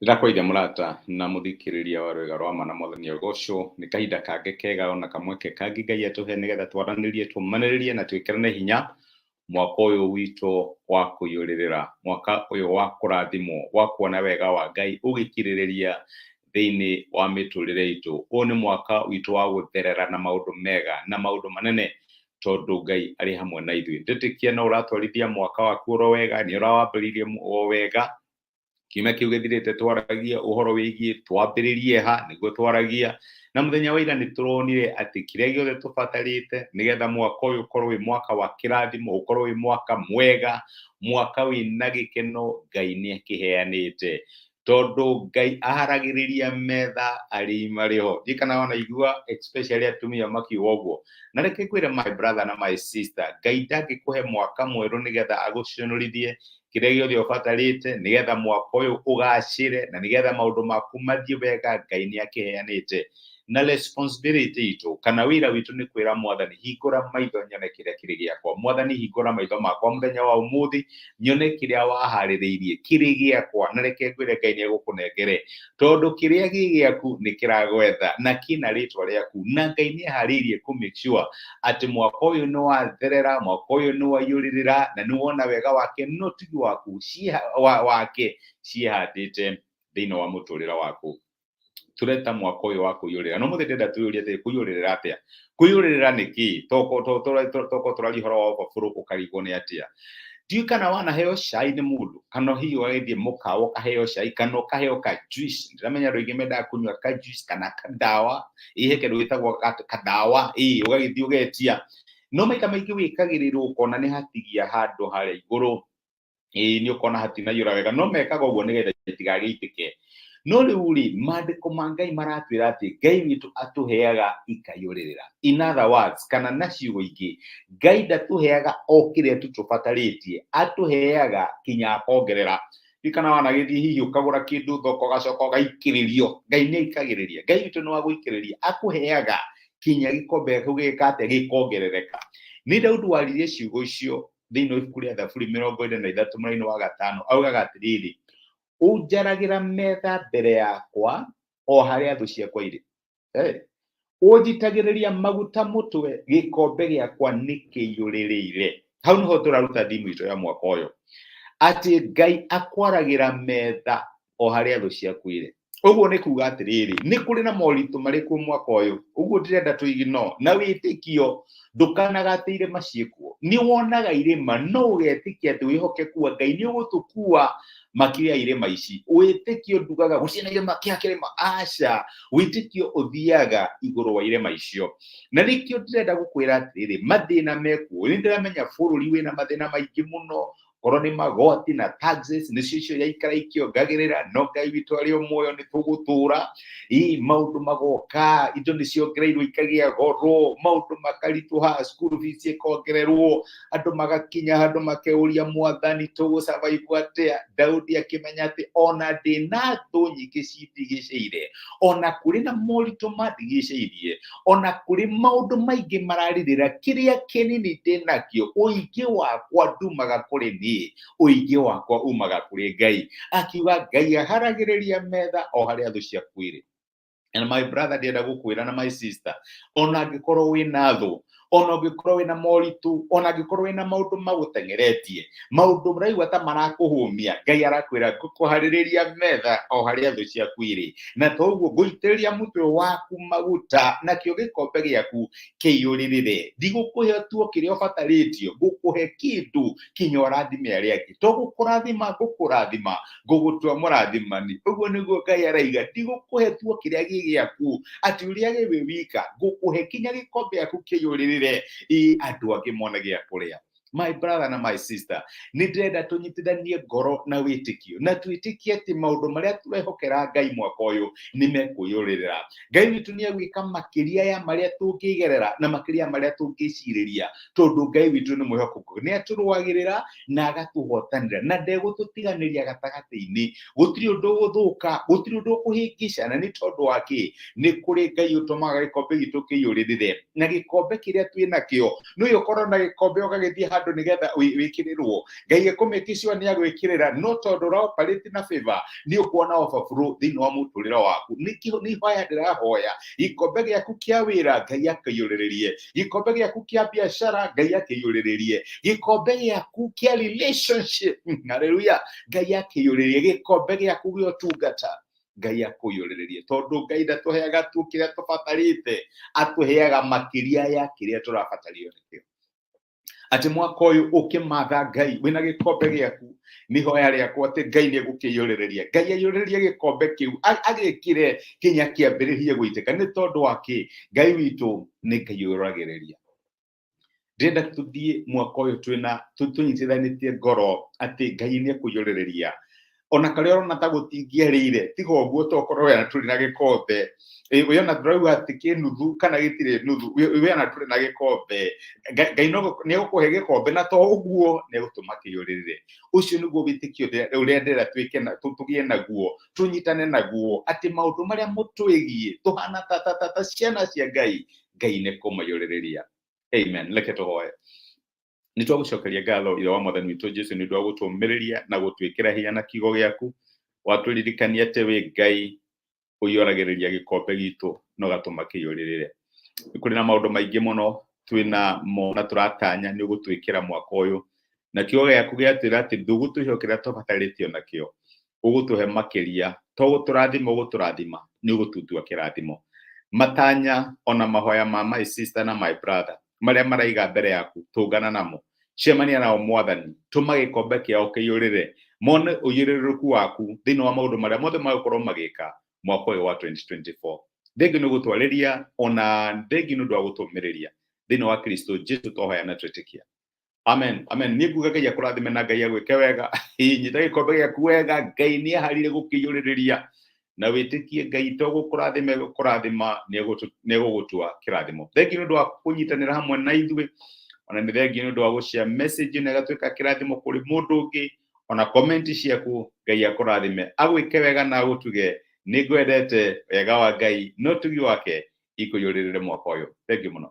Ndĩrakwaria mũrata na mũthikĩrĩria wa rwĩga rwa ma na mwathani agocwo. Nĩ kahinda kangĩ kega ona kamweke kangĩ Ngai atũhe nĩgetha twaranĩrie, tũmanĩrĩrie na twĩkĩrane hinya mwaka ũyũ witũ wa kũiyũrĩrĩra, mwaka ũyũ wa kũrathimwo, wa kuona wega wa Ngai ũgĩkirĩrĩria thĩinĩ wa mĩtũrĩre itũ. Ũyũ nĩ mwaka witũ wa gũtherera na maũndũ mega na maũndũ manene tondũ Ngai arĩ hamwe na ithuĩ. Ndĩtĩkia no ũratwarithia mwaka waku oro wega, nĩ ũrawambĩrĩirie o wega. Kiumia kĩu gĩthirĩte twaragia ũhoro wĩgiĩ twambĩrĩrie ha, nĩguo twaragia na mũthenya wa ira. Nĩ tũronire atĩ kĩrĩa gĩothe tũbatarĩte nĩgetha mwaka ũyũ ũkorwo wĩ mwaka wa kĩrathimo, ũkorwo wĩ mwaka mwega, mwaka wĩna gĩkeno, Ngai nĩ akĩheanĩte, tondũ Ngai aharagĩrĩria metha arĩi marĩ ho. Ndiũĩ kana wanaigua, especially atumia makiuga ũguo. Na reke ngwĩre, my brother na my sister, Ngai ndangĩkũhe mwaka mwerũ nĩgetha agũconorithie. Kĩrĩa gĩothe ũbatarĩte nĩgetha mwaka ũyũ ũgacĩre na nĩgetha maũndũ maku mathiĩ wega, Ngai nĩ akĩheanĩte. Na responsibility itũ kana wĩra witũ nĩ kwĩra Mwathani, "Hingũra maitho nyone kĩrĩa kĩrĩ gĩakwa. Mwathani, hingũra maitho makwa mũthenya wa ũmũthĩ nyone kĩrĩa waharĩrĩirie kĩrĩ gĩakwa." Na reke ngwĩre, Ngai nĩ egũkũnengere, tondũ kĩrĩa gĩ gĩaku nĩ kĩragwetha na kĩna rĩtwa rĩaku, na Ngai nĩ aharĩirie kũ make sure atĩ mwaka ũyũ nĩ watherera, mwaka ũyũ nĩ waiyũrĩrĩra na nĩ wona wega wake no tigi waku wake ciĩhandĩte thĩinĩ wa mũtũrĩre waku. Tureta mwaka ũyũ wa kũiyũrĩra. No mũthĩ ndĩrenda twĩyũrie atĩrĩ, kũiyũrĩrĩra atĩa? Kũiyũrĩrĩra nĩ kĩĩ? Toko tũraria ũhoro wa overflow, ũkarigwo nĩ atĩa. Ndiũĩ kana wanaheo cai nĩ mũndũ, kana hihi ũgagĩthiĩ mũkawa ũkaheo cai kana ũkaheo ka juice. Ndĩramenya andũ aingĩ mendaga kũnyua ka juice kana kadawa. Ĩ he kĩndũ gĩtagwo kadawa, ĩ ũgagĩthiĩ ũgetia, no maita maingĩ wĩkagĩrĩrwo ũkona nĩ hatigia handũ harĩa igũrũ, ĩĩ nĩ ũkona hatinaiyũra wega, no mekaga ũguo nĩgetha itigagĩitĩke. No rĩu rĩ, maandĩko ma Ngai maratwĩra atĩ Ngai witũ atũheaga ikaiyũrĩrĩra. In other words, kana na ciugo ingĩ, Ngai ndatũheaga o kĩrĩa tu tũbatarĩtie, atũheaga kinya akongerera. Kana wanagĩthiĩ hihi ũkagũra kĩndũ thoko ũgacoka ũgaikĩrĩrio, Ngai nĩ aikagĩrĩria. Ngai witũ nĩ wa gũikĩrĩria, akũheaga kinya gĩkombe gĩaku gĩgĩka atĩa? Gĩkongerereka. Nĩ Daudi waririe ciugo icio thĩinĩ wa ibuku rĩa Thaburi 43 mũraini wa 5. Augaga atĩrĩrĩ, "Ũnjaragĩra metha mbere yakwa o harĩa thũ ciakwa irĩ. Hey. Ũnjitagĩrĩria maguta mũtwe, gĩkombe gĩakwa nĩ kĩiyũrĩrĩire." Hau nĩho tũraruta thimu itũ ya mwaka ũyũ, atĩ Ngai akwaragĩra metha o harĩa thũ ciaku irĩ. Ũguo nĩ kuga atĩrĩrĩ, nĩ kũrĩ na moritũ marĩkũ mwaka ũyũ? Ũguo ndĩrenda tũigino na wĩtĩkio, ndũkanagatĩ irĩma ciĩkuo. Nĩ wonaga irĩma, no ũgetĩkia atĩ wĩhokeku wa Ngai nĩ ũgũtũkua makĩria ya irĩma ici. Wĩtĩkio ndugaga gũtirĩ na irĩma, kĩa kĩrĩma, aca. Wĩtĩkio ũthiaga igũrũ wa irĩma icio. Na nĩkĩo ndĩrenda gũkwĩra atĩrĩrĩ, mathĩna mekuo, nĩ ndĩramenya bũrũri wĩna mathĩna maingĩ mũno, korwo nĩ magoti na taxes nĩcio icio yaikara ikĩongagĩrĩra, no Ngai witũ arĩ o muoyo, nĩ tũgũtũra. Ĩ maũndũ magoka, indo nĩ ciongereirwo ikagĩa goro, maũndũ makaritũha, school fees ĩkongererwo, andũ magakinya handũ makeuria, "Mwathani, tũgũ survive atĩa?" Daudi akĩmenya atĩ ona ndĩna thũ nyingĩ cindigicĩire, ona kũrĩ na moritũ mandigicĩirie, ona kũrĩ maũndũ maingĩ mararĩrĩra, kĩrĩa kĩnini ndĩ nakĩo, ũingĩ wakwa ndumaga kũrĩ niĩ, ũingĩ wakwa umaga kũrĩ Ngai. Akiuga Ngai aharagĩrĩria metha o harĩa thũ ciaku irĩ. And my brother, ndĩrenda gũkwĩra na my sister, ona angĩkorwo wĩna thũ, ona ũngĩkorwo wĩna moritũ, ona angĩkorwo wĩna maũndũ magũteng'eretie, maũndũ ũraigua ta marakũhũmia, Ngai arakwĩra, "Ngũkũharĩrĩria metha o harĩa thũ ciaku irĩ, na toguo ngũitĩrĩria mũtwe waku maguta, nakĩo gĩkombe gĩaku kĩiyũrĩrĩre. Ndigũkũhe tuo kĩrĩa ũbatarĩtio, ngũkũhe kĩndũ kinya ũrathime arĩa angĩ. To gũkũrathima ngũkũrathima, ngũgũtua mũrathimani." Ũguo nĩguo Ngai araiga, "Ndigũkũhe tuo kĩrĩa gĩ gĩaku atĩ ũrĩage wĩ wika, ngũkũhe kinya gĩkombe gĩaku kĩiyũrĩrĩre, ĩ andũ angĩ mone gĩa kũrĩa." My brother na my sister, nĩ ndĩrenda tũnyitithanie ngoro na wĩtĩkio na twĩtĩkie atĩ maũndũ marĩa tũrehokera Ngai mwaka ũyũ nĩ mekũiyũrĩrĩra. Ngai witũ nĩ egwĩka makĩria ya marĩa tũngĩgerera na makĩria ya marĩa tũngĩcirĩria, tondũ Ngai witũ nĩ mwĩhokeku, nĩ atũrũagĩrĩra na agatũhotanĩra na ndegũtũtiganĩria gatagatĩ-inĩ. Gũtirĩ ũndũ ũgũthũka, gũtirĩ ũndũ ũkũhĩngĩcana. Nĩ tondũ wa kĩ? Nĩ kũrĩ Ngai ũtũmaga gĩkombe gitũ kĩiyũrĩrĩre, na gĩkombe kĩrĩa twĩ nakĩo, nĩ ũkorwo na gĩkombe ũgagĩthiĩ handũ. handũ nĩgetha wĩkĩrĩrwo. Ngai ekũmake sure nĩ agwĩkĩrĩra, no tondũ ũraoperate na favor nĩ ũkuona overflow thĩinĩ wa mũtũrĩre waku. Nĩkĩo nĩ ihoya ndĩrahoya, gĩkombe gĩaku kĩa wĩra Ngai akĩiyũrĩrĩrie, gĩkombe gĩaku kĩa biacara Ngai akĩiyũrĩrĩrie, gĩkombe gĩaku kĩa relationship, haleluya, Ngai akĩiyũrĩrĩrie, gĩkombe gĩaku gĩa ũtungata Ngai akũiyũrĩrĩrie, tondũ Ngai ndatũheaga tu kĩrĩa tũbatarĩte, atũheaga makĩria ya kĩrĩa tũrabatario nĩkĩo. Atĩ mwaka ũyũ ũkĩmatha Ngai wĩna gĩkombe gĩaku, nĩ ihoya rĩakwa atĩ Ngai nĩ egũkĩiyũrĩrĩria. Ngai aiyũrĩrĩrie gĩkombe kĩu, agĩkĩre kinya kĩambĩrĩrie gũitĩka. Nĩ tondũ wa kĩ? Ngai witũ nĩ Ngai ũyũragĩrĩria. Ndĩrenda tũthiĩ mwaka ũyũ twĩna tũnyitithanĩtie ngoro atĩ Ngai nĩ ekũiyũrĩrĩria. Ona karĩa ũrona ta gũtingĩarĩire, tiga ũguo tokorwo we ona tũrĩ na gĩkombe. We ona tũrauga atĩ kĩ nuthu kana gĩtirĩ nuthu, we ona tũrĩ na gĩkombe. Ngai nĩ egũkũhe gĩkombe, na to ũguo nĩ egũtũma kĩiyũrĩrĩre. Ũcio nĩguo wĩtĩkio ũrĩa ndĩrenda twĩke na tũgĩe naguo, tũnyitane naguo, atĩ maũndũ marĩa mũtwĩgiĩ tũhana ta ciana cia Ngai, Ngai nĩ kũmaiyũrĩrĩria. Amen. Reke tũhoe. Nĩ twagũcokeria ngatho, Ithe wa Mwathani witũ Jesu, nĩ ũndũ wa gũtũũmĩrĩria na gũtwĩkĩra hinya na kiugo gĩaku. Watũririkania atĩ wĩ Ngai ũiyũragĩrĩria gĩkombe gitũ na ũgatũma kĩiyũrĩrĩre. Nĩ kũrĩ na maũndũ maingĩ mũno twĩna mo na tũratanya nĩ ũgũtwĩkĩra mwaka ũyũ, na kiugo gĩaku gĩatwĩra atĩ ndũgũtũhe o kĩrĩa tũbatarĩtio nakĩo, ũgũtũhe makĩria. To gũtũrathima ũgũtũrathima, nĩ ũgũtũtua kĩrathimo. Matanya ona mahoya ma my sister na my brother marĩa maraiga mbere yaku, tũngana namo, cemania nao Mwathani, tũma gĩkombe kĩao kĩiyũrĩre, mone ũiyũrĩrĩrũku waku thĩinĩ wa maũndũ marĩa mothe magũkorwo magĩka mwaka ũyũ wa 2024. Thengi nĩ gũtwarĩria, ona thengi nĩ ũndũ wa gũtũmĩrĩria thĩinĩ wa Kristo Jesu twahoya na twĩtĩkia. Amen, amen. Niĩ nguga Ngai akũrathime na Ngai agwĩke wega. Nyita gĩkombe gĩaku wega, Ngai nĩ aharire gũkĩiyũrĩrĩria, na wĩtĩkie Ngai to gũkũrathima egũkũrathima, nĩ egũgũtua kĩrathimo. Thengi nĩ ũndũ wa kũnyitanĩra hamwe na ithuĩ, ona nĩ thengi nĩ ũndũ wa gũshare message na ĩgatuĩka kĩrathimo kũrĩ mũndũ ũngĩ, ona comment ciaku. Ngai akũrathime, agwĩke wega na agũtuge. Nĩ ngwendete. Wega wa Ngai no tugi wake ikũiyũrĩrĩre mwaka ũyũ. Thengi mũno.